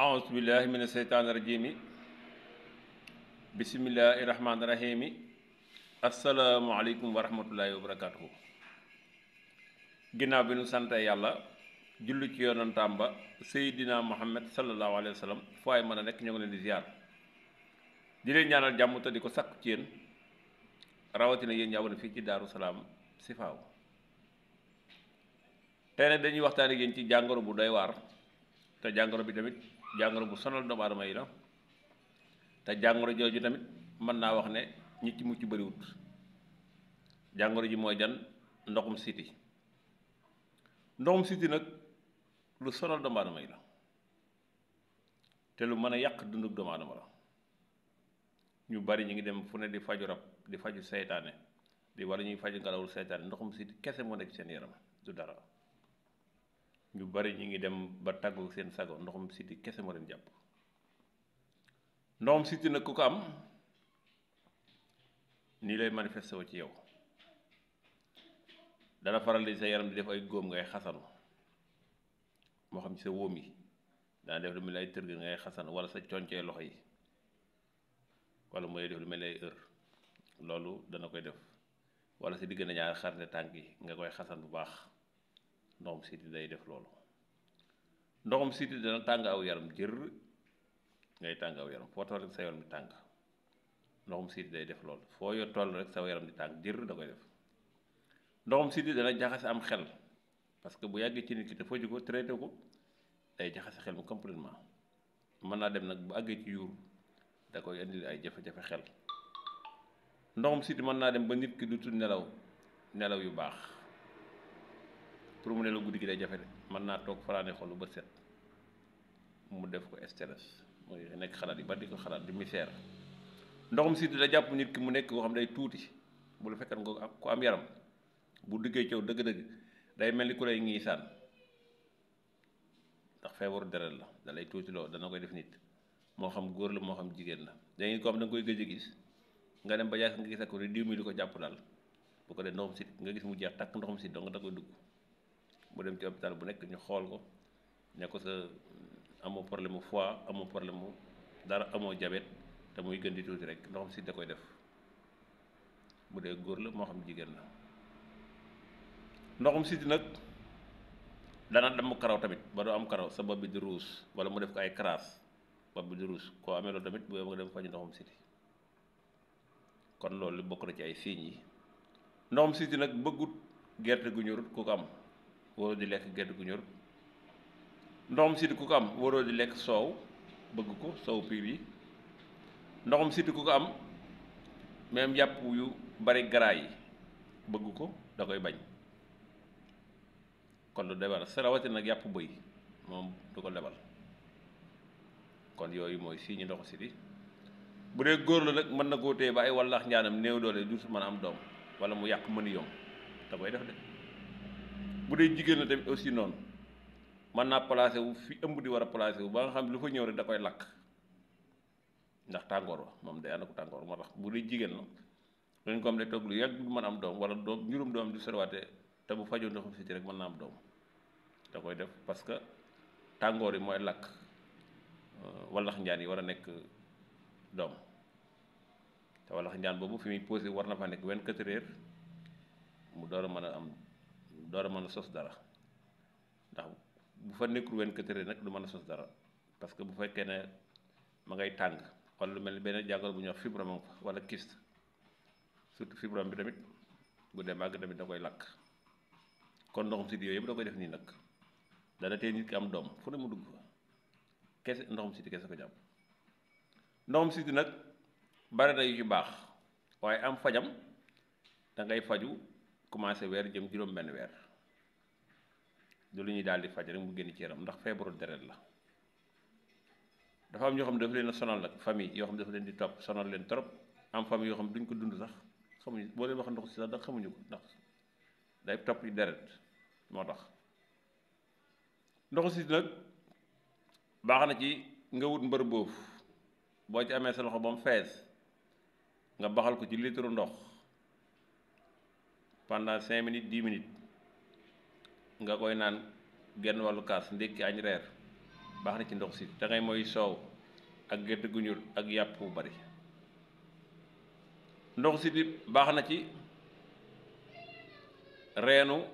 أعوذ بالله من الشيطان الرجيم بسم الله الرحمن الرحيم السلام عليكم ورحمة الله وبركاته ginnaaw bi nu sante yàlla julli ci yonantaam ba Seydina Muhammad sallallahu alayhi wa sallam fu ay mën a nekk ñoo ngi leen di ziar di leen ñaanal jàmm te di ko sakku ci yéen rawatina yéen ñaaw na fii ci Daaru Salaam Sifaaw tey nag dañuy waxtaan ak yéen ci jàngoro bu doy waar te jàngoro bi tamit jàngoro bu sonal doomu aadama yi la te jàngoro jooju tamit mën naa wax ne ñi ci mucc bariwut jàngoro ji mooy jan ndoxum siti ndoxum siti nag lu sonal doomu aadama yi la te lu mën a yàq dunduk doomu aadama la ñu bari ñu ngi dem fu ne di faju rab di faju seytaane di wala ñuy faju ngalawul seytaane ndoxum siti kese moo nekk seen yaram du dara ñu bari ñu ngi dem ba tàggu seen sago ndoxum siti kese moo leen jàpp ndoxum siti nag ku ko am nii lay manifesté wu ci yow dana faral di sa yaram di def ay góom ngay xasanu moo xam ci sa wóom yi dana def lu mel ni ay tërg ngay xasanu wala sa concee loxo yi wala mooy def lu mel ni ay heure loolu dana koy def wala si diggante ñaari xarne tànk yi nga koy xasan bu baax ndoxum siti day def loolu ndoxum siti dana tàng aw yaram jër ngay tàng aw yaram foo toll rek sa yaram di tàng ndoxum siti day def loolu foo yor toll rek sa yaram di tàng jër da koy def ndoxum siti dana jaxase am xel parce que bu yàggee ci nit ki te faju ko traité ko day jaxase xel mu complètement mën naa dem nag bu àggee ci yuur da koy indi ay jafe-jafe xel ndoxum siti mën naa dem ba nit ki du tudd nelaw yu baax pour mu nelaw guddi gi day jafe de mën naa toog fanaane xol ba set mu def ko stress mooy nekk xalaat yi ba di ko xalaat di misère ndoxum siti da jàpp nit ki mu nekk koo xam day tuuti bu la fekkan nga ko am yaram bu duggee coow dëgg-dëgg day mel ni ku lay ngiisaan ndax feebaru deret la da lay tuuti loo dana koy def nit moo xam góor la moo xam jigéen la dañuy ko am da nga koy gëj a gis nga dem ba yàgg nga gis ak ko diw mi di ko jàpp daal bu ko dee ndoxum siti nga gis mu jeex takk ndoxum siti donc da koy dugg mu dem ci hôpital bu nekk ñu xool ko ne ko sa amoo problème mu foie amoo problème mu dara amoo diabète te muy gën di tuuti rek ndoxum siti da koy def bu dee góor la moo xam jigéen la ndoxum siti nag dana dem karaw tamit ba doo am karaw sa bopp bi di ruus wala mu def ko ay crasse bopp bi di ruus koo amee loolu tamit bu nga dem faju ndoxum siti kon loolu bokk na ci ay signes yi ndoxum siti nag bëggut gerte gu ñorut ku ko am waroo di lekk gerte gu ñorut ndoxum siti ku ko am waroo di lekk soow bëgg ko soow piir yi ndoxum siti ku ko am même yàpp yu bari gras yi bëgg ko da koy bañ kon lu lebal sa rawatina nag yàpp bëy moom du ko lebal kon yooyu mooy signes ndoxu siti bu dee góor la nag mën na koo téye ba ay wallax njaanam néew doole du mën a am doom wala mu yàq mën yom da koy def de bu dee jigéen la tamit aussi noonu mën naa placé wu fi ëmb di war a placé wu ba nga xam ne lu fa ñëw rek da koy lakk ndax tàngoor wa moom day ànd ko tàngoor moo tax bu dee jigéen la dañ ko am ne toog lu yàgg du mën a am doom wala doom njurum doom du soriwaate te bu fajoo ndoxum siti rek mën naa am doom da koy def parce que tàngoor yi mooy lakk wallax njaan yi war a nekk doom te wallax njaan boobu fi muy posé war na fa nekk 24 heures mu door a mën a am door a mën a sos dara ndax bu fa nekkul 24 heures nag du mën a sos dara parce que bu fekkee ne ma ngay tàng wala lu mel ni benn jàngoro bu ñuy wax fibrome fa wala kyste surtout fibrome bi tamit bu dee màgg tamit da koy lakk kon ndoxum siti yooyu yëpp da koy def nii nag dana tee nit ki am doom fu ne mu dugg fa kese ndoxum siti kese ko jàpp ndoxum siti nag bari na yu ci baax waaye am fajam da ngay faju commencé weer jëm juróom benn weer du lu ñuy daal di faj rek mu génn ci yaram ndax feebaru deret la dafa am ñoo xam ne dafa leen a sonal nag famille yoo xam ne dafa leen di topp sonal leen trop am famille yoo xam ne duñ ko dund sax xamuñu boo leen wax ndox si sax ndax xamuñu ko ndax day topp yi deret moo tax ndoxu siti nag baax na ci nga wut mbër boobu boo ci amee sa loxo ba mu fees nga baxal ko ci litre ndox pendant 5 minutes 10 minutes nga koy naan genn wàllu kaas ndékki añ reer baax na ci ndox si da ngay mooy soow ak gerte gu ñuul ak yàpp bu bari. ndox si baax na ci reenu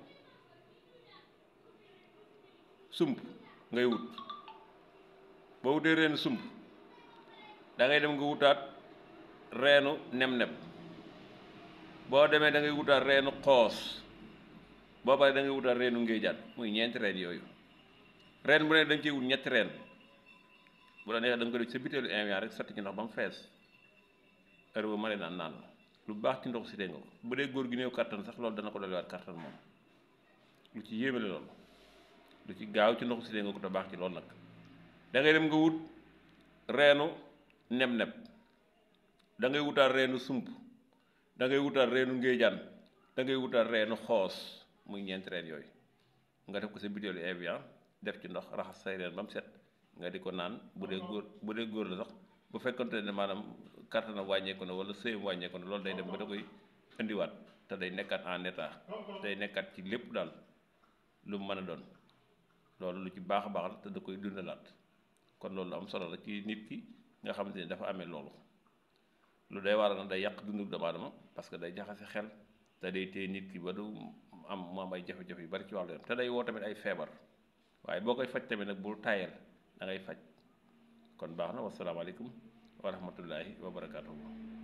sump ngay wut boo wutee reenu sump da ngay dem nga wutaat reenu nem-nem boo demee da ngay wutaat reenu xoos boo paree da ngay wutaat reenu ngéejaan muy ñeenti reen yooyu reen bu ne dañ ciy wut ñetti reen bu la neexee da nga ko def sa bitéelu invient rek sotti ci ndox ba mu fees heure bu ma leen naan la lu baax ci ndox si dee nga ko bu dee góor gi néew kattan sax loolu dana ko dolliwaat kattan moom lu ci yéeme la loolu lu ci gaaw ci ndox si dee nga ko te baax ci loolu nag da ngay dem nga wut reenu neb-neb da ngay wutaat reenu sump da ngay wutaat reenu ngéejaan da ngay wutaat reenu xoos muy ñeenti reen yooyu nga def ko sa bitéelu Evian def ci ndox raxas say reen ba mu set nga di ko naan bu dee góor la sax bu fekkonte ne maanaam kattanam wàññeeku na wala sëyam wàññeeku na loolu day dem ba da koy indiwaat te day nekkaat en état day nekkaat ci lépp daal lu mu mën a doon loolu lu ci baax a baax la te da koy dundalaat kon loolu am solo la ci nit ki nga xamante ni dafa amee loolu lu day waral na day yàq dundu doomu aadama parce que day jaxase xel te day téye nit ki ba du mu am ay jafe-jafe yu bari ci wàllu yoon te day woo tamit ay feebar waaye boo koy faj tamit nag bul tayal da ngay faj kon baax na wasalaamaaleykum wa rahmatullahi wa barakaatuhu